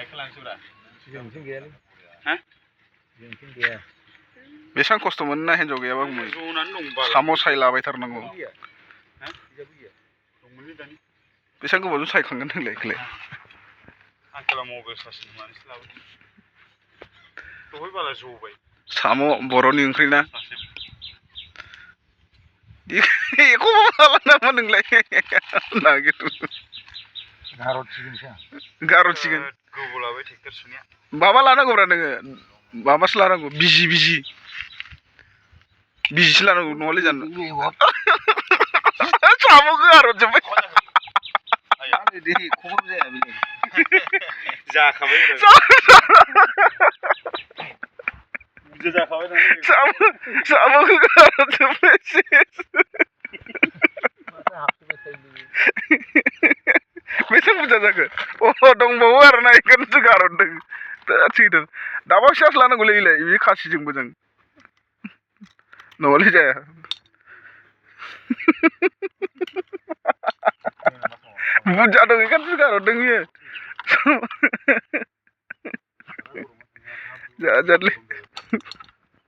जोंथिं गैयालै हा जोंथिं गैया बेसेबां खस्थ' मोनोना हिन्जाव गैयाबा गुमै साम' सायलाबायथारनांगौ बेसेबां गोबावजों सायखांगोन नोंलाय बेखौलाय आंखाला मबाइल चार्ज मानोसो लाबोदों दहाय बाला जबाय साम' बर'नि ओंख्रि ना एखौबो माला नामा नोंलाय नागिर गार'थिगोन गोबाव लाबाय ट्रेक्टर सुनाया माबा लानांगौब्रा नोङो माबासो लानांगौ बिजिसो लानांगौ नङालै जानो साम'खौ गारहरजोब्बाय जाखाबाय साम'खौ गारहरजोब्बाय बेसेबां बुरजा जाखो दंबावो आरो ना बेखौनोसो गारहरदों थैदों दाबा फिसासो लानांगौलै इलाय बे खासिजों मोजां नङालै जाया बुरजा दं बेखौनोसो गारहरदों बियो जारलै